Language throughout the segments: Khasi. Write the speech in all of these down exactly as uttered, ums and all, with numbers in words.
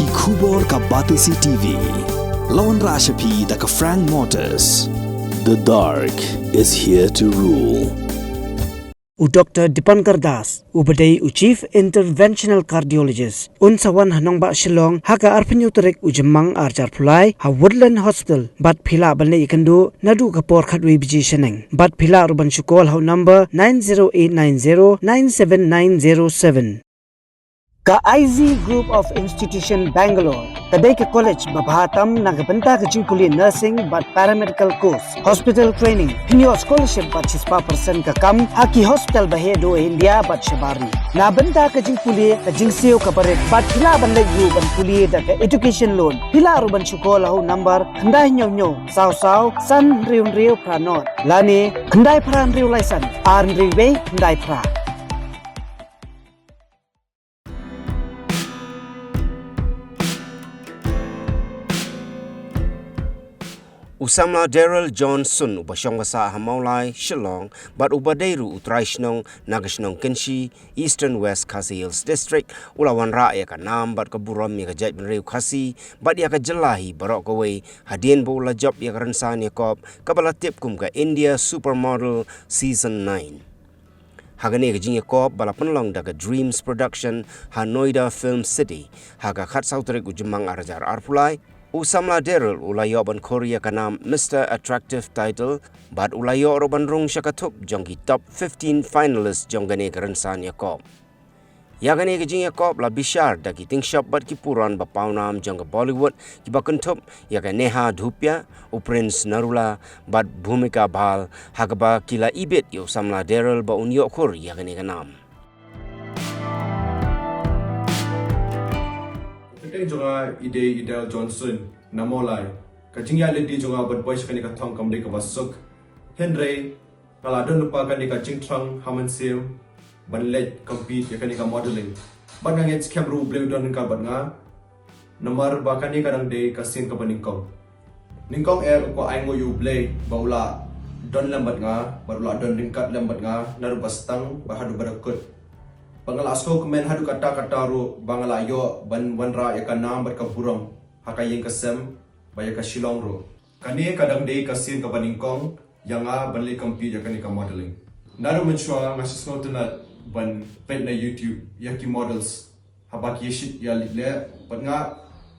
Ki khubor ka Batesi T V. La wanrah sha phi da ka Frank Motors. The dark is here to rule. U Doctor Dipankar Das, u ba dei u Chief Interventional Cardiologist, un sa wan ha nongbah Shillong ha ka arphew tarik u Jymmang arhajar arphew lai ha Woodland Hospital, bad phi lah ban leit ïakynduh naduh ka por khatwei baje shaneng. Bad phi lah ruh ban shu call ha u number nine zero eight nine zero nine seven nine zero seven. Ka I Z Group of Institution Bangalore ka dei ka college ba bha tam na ka bynta ka jingpule nursing bad paramedical course, hospital training. Phin ïoh scholarship bad shispah percent ka kam ha ki hospital ba heh duh ha India bad shabar ri. Na bynta ka jingpule ka jingsiew ka barit bad phi lah ban leit ruh ban pule da ka education loan. Phi lah ruh ban shu call ha u number khyndai hynñiew hynñiew saw saw san hynriew hynriew phra nod lane khyndai phra hynriew lai san ar hynriew wei khyndai phra. U samla Daryl Johnson, uba shong ba sah ha Mawlai, Shillong, bad uba dei ruh u trai shnong na ka shnong Kynshi, Eastern West Khasi Hills District, u la wanrah ïa ka nam bad ka burom ïa ka jaitbynriew Khasi bad ïa ka jylla hi baroh kawei, hadien ba u la jop ïa ka rynsan ïakop kaba la tip kum ka India Supermodel Season nine. Ha kane ka jingïakop ba la pynlong da ka Dreams Production ha Noida Film City ha ka khatsaw tarik u Jymmang arhajar arphew lai, u samla Daryl u la ïoh ban khur ïa ka nam Mister Attractive Title bad u la ïoh ruh ban rung sha ka thup jong ki top fifteen finalists jong kane ka rynsan ïakop. Ïa kane ka jingïakop la bishar da ki tyngshop bad ki puron ba pawnam jong ka Bollywood kiba kynthup ïa ka Neha Dhupia, u Prince Narula bad Bhumika Bhal, ha kaba ki la ibit ïa u samla Daryl ba un ïoh khur ïa kane ka nam. Ka kyrteng jong nga i dei i Daryl Johnson na Mawlai. Ka jingïaid lynti jong nga ban poi sha kane ka thong kam dei kaba suk. Hynrei nga la don lypa kane ka jingthrang ha mynsiem ban leit compete ïa kane ka modeling. Bad nga ngeit skhem ruh U Blei u don ryngkat bad nga. Namar ba kane ka dang dei ka sien kaba nyngkong. Nyngkong eh u kwah ai nguh ïa U Blei ba u la don lem bad nga, bad u la don ryngkat lem bad nga naduh ba sdang bad haduh ba da kut. Ba nga la sngewkmen haduh katta katta ruh ba nga la ïoh ban wanrah ïa ka nam bad ka burom ha ka ïing ka sem bad ïa ka Shillong ruh. Kane ka dang dei ka sien kaba nyngkong ïa nga ban leit compete ïa kane ka modeling. Naduh mynshuwa nga shu sngewtynnat ban peit na YouTube ïa ki models haba ki ïashit ïaleit leh, bad nga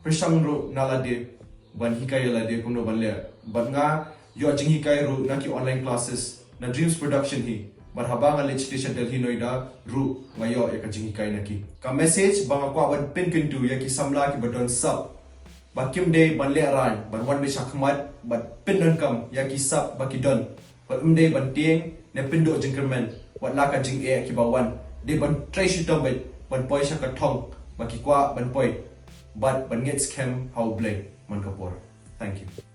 pyrshang ruh na lade ban hikai ïa lade kumno ban leh. Bad nga ïoh jinghikai ruh na ki online classes na Dreams Production hi. Bad haba nga leit sha Delhi Noida ruh nga ïoh ïa ka jinghikai na ki. Ka message ba nga kwah ban pynkyntu ïa ki samla kiba don sap ba kim dei ban lehraiñ ban wan beit shakhmat bad pyndonkam ïa ki sap ba ki don. Bad ym dei ban tieng ne pynduh jingkyrmen wat la ka jingeh kiba wan. Dei ban trei shitom beit ban poi sha ka thong ba ki kwah ban poi bad ban ngeit skhem ha U Blei man ka por. Thank you.